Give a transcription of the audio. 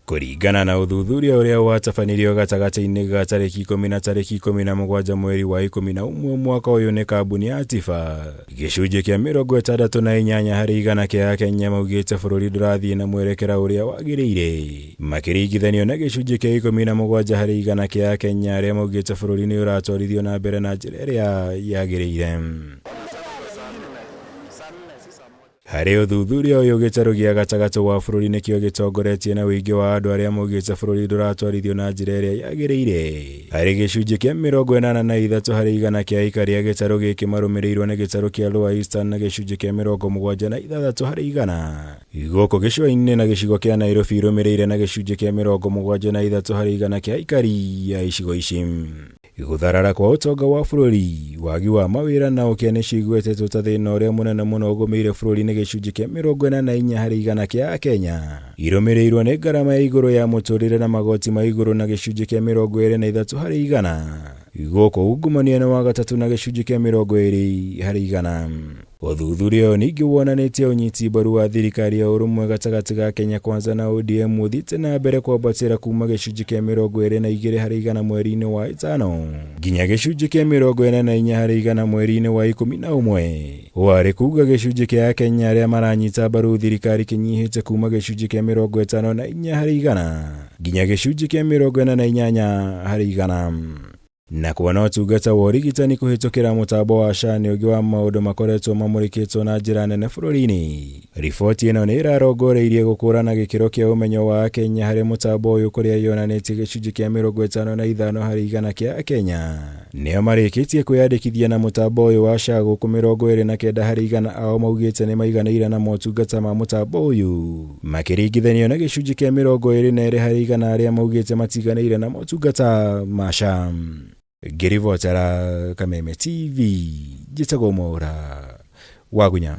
Kũringana na ũthuthuria ũrĩa watabanirio gatagatĩ-inĩ ga tarĩki ikũmi na tarĩki 17 mweri wa 11 mwaka ũyũ nĩ kambuni ya Tifa, gĩcunjĩ kĩa 68 harĩ igana kĩa Akenya maugĩte bũrũri ndũrathiĩ na mwerekera ũrĩa wagĩrĩire, makĩringithanio na gĩcunjĩ kĩa 17 harĩ igana kĩa Akenya arĩa maugĩte bũrũri nĩ ũratwarithio na mbere na njĩra ĩrĩa yagĩrĩire. Harĩ ũthuthuria ũyũ gĩtarũ gĩa gatagatĩ wa bũrũri nĩkĩo gĩtongoretie na ũingĩ wa andũ arĩa maugĩte bũrũri ndũratwarithio na njĩra ĩrĩa yagĩrĩire. Harĩ gĩcunjĩ kĩa 83 harĩ igana kĩa aikari a gĩtarũ gĩkĩ marũmĩrĩirwo nĩ gĩtarũ kĩa Lower Eastern na gĩcunjĩ kĩa 76 harĩ igana. Gũkũ gĩcũa-inĩ na gĩcigo kĩa Nairobi irũmĩrĩire na gĩcunjĩ kĩa 73 harĩ igana kĩa aikari a icigo ici. Gũtharara kwa ũtonga wa bũrũri, wagi wa mawĩra na ũkĩa nĩcio igwetetwo ta thĩna ũrĩa mũnene mũno ũgũmĩire bũrũri nĩ gĩcunjĩ kĩa 44 harĩ igana kĩa Akenya. Irũmĩrĩirwo nĩ ngarama ya igũrũ ya mũtũrĩre na magoti ma igũrũ na gĩcunjĩ kĩa 23 harĩ igana. Gũkũ ungumania nĩ wa gatatũ na gĩcunjĩ kĩa 20 harĩ igana. Ũthuthuria ũyũ ningĩ wonanĩtie ũnyiti mbaru wa thirikari ya ũrũmwe gatagatĩ ga Kenya Kwanza na ODM ũthiĩte na mbere kwambatĩra kuma gĩcunjĩ kĩa 22 harĩ igana mweri-inĩ wa ĩtano nginya gĩcunjĩ kĩa 44 harĩ igana mweri-inĩ wa 11. Ũũ arĩ kuga gĩcunjĩ kĩa Akenya arĩa maranyita mbaru thirikari kĩnyihĩte kuma gĩcunjĩ kĩa 54 harĩ igana nginya gĩcunjĩ kĩa 48 harĩ igana. Na kuona ũtungata wa ũrigitani kũhĩtũkĩra mũtambo wa SHA nĩ ũngĩ wa maũndũ makoretwo mamũrĩkĩtwo na njĩra nene bũrũri-inĩ. Riboti ĩno nĩ ĩrarongoreirie gũkũrana gĩkĩro kĩa ũmenyo wa Akenya harĩ mũtambo ũyũ kũrĩa yonanĩtie gĩcunjĩ kĩa 55 harĩ igana kĩa Akenya nĩo marĩkĩtie kwĩyandĩkithia na mũtambo ũyũ wa SHA gũkũ 29 harĩ igana ao maugĩte nĩ maiganĩire na motungata ma mũtambo ũyũ makĩringithanio na gĩcunjĩ kĩa 22 harĩ igana arĩa maugĩte matiganĩire na motungata ma SHA. Ngĩribotera Kameme TV, njĩtagwo Mwaũra Wagunya.